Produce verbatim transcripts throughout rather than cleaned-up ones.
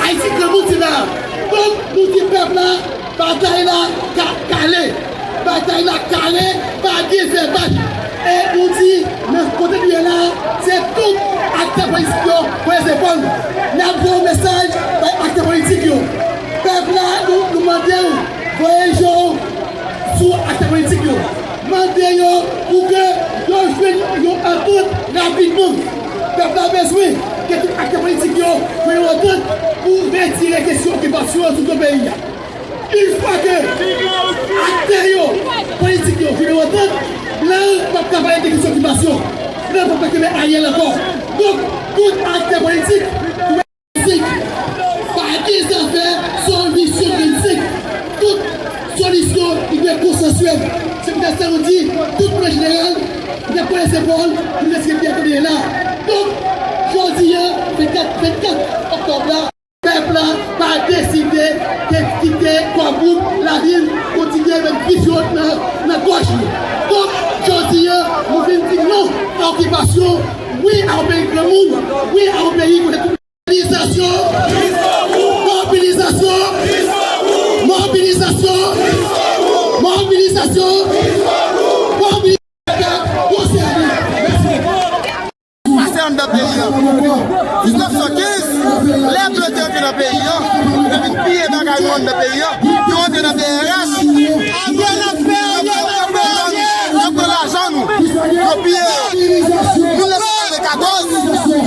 Ayiti granmoun se la. Donk, nou di pèp la, batay la ka kale. Batay la kale, pa gen fè bak. E nou di, men kote nou ye la, se tout aktè politik yo voye zepòl. N ap voye yon mesaj bay aktè politik yo. Pèp la, nou, nou mande w, voye je w sou aktè politik yo. Mande yo pou ke yo jwenn yon antant rapidman. Pèp la bezwen ke tout aktè politik yo jwenn yon antant pou retire kesyon okipasyon an sou do peyi a. Yon fwa ke aktè yo, politik yo, jwenn yon antant, blan p ap ka pale de kesyon okipasyon. Blan p ap ka kenbe Ariel ankò. Donk, tout aktè politik, politik, pa gen zafè solisyon politik. Tout solisyon, li dwe konsansyèl. Se poutèt sa nou di, tout moun an jeneral, nou dwe kole zepòl, pou nou retire peyi a kote l ye la. Donk, jodi a, vennkat, vennkat oktòb la, pèp la pa deside de kite Kwagwoup, lavil, kontinye met vif yo nan, nan gòj li. Donk, jodi a, nou vin di non a okipasyon, wi a yon peyi granmoun, wi a yon peyi kote tout mobilizasyon, mobilizasyon, mobilizasyon, mobilizasyon, mobilizasyon. Pase anndan peyi an. Diznèf san kenz, lè ble te antre nan peyi an, yo vin piye bagay nou anndan peyi an, yo antre nan B R S, yo pran lajan nou, yo piye yo. Mil nèf san katòz,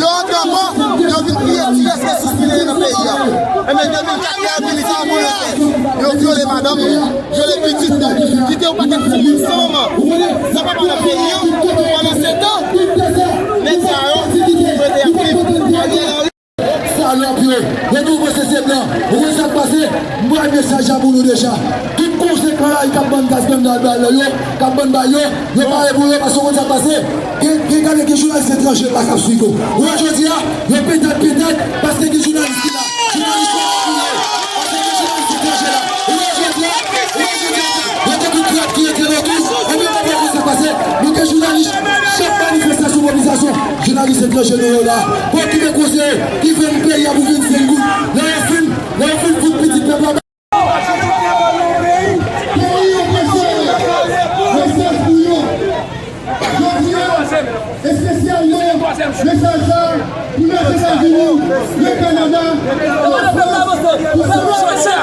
yo antre ankò, yo vin piye divès resous ki te nan peyi an. Enben, de mil kat, lè yo vin isit, yo vyole madanm nou. Vyole pitit nou, kite yon pakèt timoun san manman. Sa pa pa nan peyi an, pandan se tan, nèg sa yo, kote y ap viv? Ariel Henry. Salòp yo, yo tou panse se blan. Ou konn sa k pase? M bay mesaj la pou nou deja. Tout konsekan la, k ap bann gaz, bann bal, bal yo, k ap bann bal yo, yo pare pou yo, paske ou konn sa k pase? Gen, gen, gade, gen jounalis etranje la k ap swiv yo. Ou wè jodi a, yo petèt, petèt, paske gen jounalis ki la. Jounalis yo ap touye. Paske gen jounalis etranje la. Ou wè jodi a, ou wè jodi a, yo te tou trèt ki rete la tou. Ebyen, nou pa konn sa k pase. Nou gen jounalis, chak manifestasyon, mobilizasyon, jounalis etranje nou yo la. Pou okipe koze, ki vann peyi a pou vennsenk goud. Lè yo fin, lè yo fin fout pitit pèp la. Peyi yo bezwen mesaj pou yo. Jodi a, espesyalman, mesaj sa pou Lèzetazini, le Kanada, Lafrans, pou sa.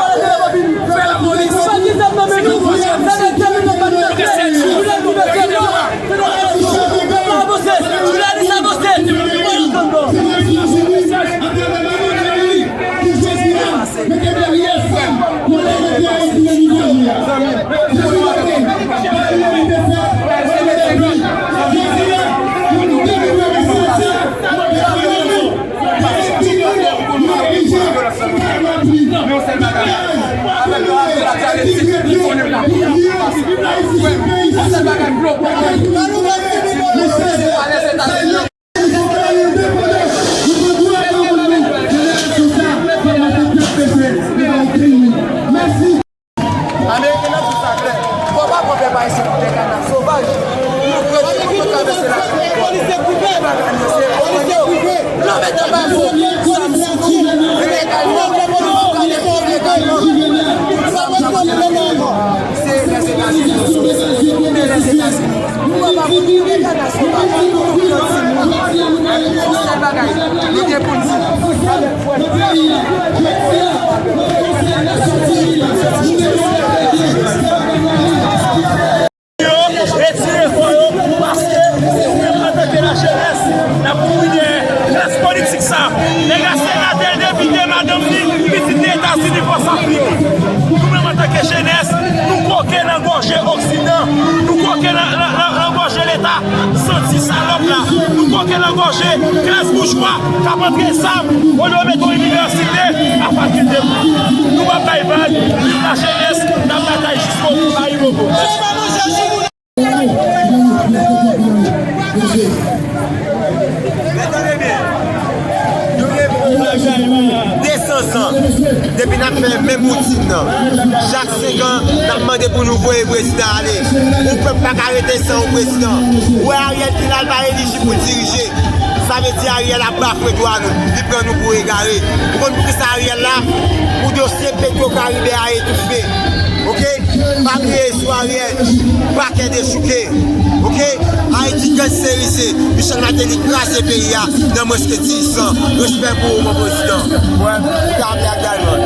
Ameriken nan di sa klè. Fò pa pran pèp ayisyen pou de kanal sovaj. Nou prete pou nou travèse lari pou kò nou. Polisye prive. Polisye prive. Lanmè nan bafon. Sa m sou kou. Legalman. Legalman. Se Lèzetazini. Se Lèzetazini. Nou pa pa konn ki de kanal sovaj. Nou konn timoun. Yon sèl bagay. Nou gen pou n di. Yo retire kò yo, paske nou menm antanke lajenès, n ap kouri dèyè klas politik sa. Nèg la senatè, depite, madanm li, pitit li Etazini, fòs Afrik. Nou menm antanke jenès, nou koke nan gòje Oksidan, nou koke nan, nan, nan, nan gòje Leta. Santi salòp la, nou koke nan gòje klas boujwa k ap antre zam olye yo mete yon inivèsite a fakilte pou nou. Nou p ap bay vag, viv lajenès, n ap batay jiskobou, Ayibobo. Desanzan depi n ap fè menm woutin nan. Chak senk an, n ap mande pou nou voye prezidan ale. Yon pèp pa ka rete san yon prezidan. Ou wè Ariel Kinal pa elijib pou dirije. Sa vle di Ariel ap bafwe dwa nou, li pran nou pou egare. Ou konn poukisa Ariel la? Pou dosye Petro Caribe a etoufe. Oke? Pa bliye sou Ariel, pakè dechouke. Oke? Ayiti gangisterize. Michel Martelly kraze peyi a nan mwens ke diz an. Respè pou ou, mon prezidan. Wè, ou ka ale ak Diamond.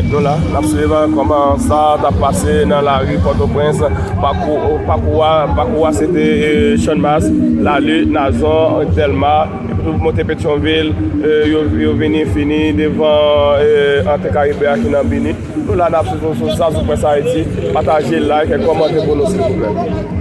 Nou la, n ap swiv kòman sa t ap pase nan lari Pòtoprens, pakou, pakou a, pakou a se te, eh, Channmas, Lali, Nazon, Dèlma, epi tou monte Petyonvil, eh, yo, yo vini fini devan, eh, antre Karibe a ki nan Bini. Nou la n ap swiv nou sou Zazou Press Haiti. Pataje, like, kòmante pou nou, silvouplè.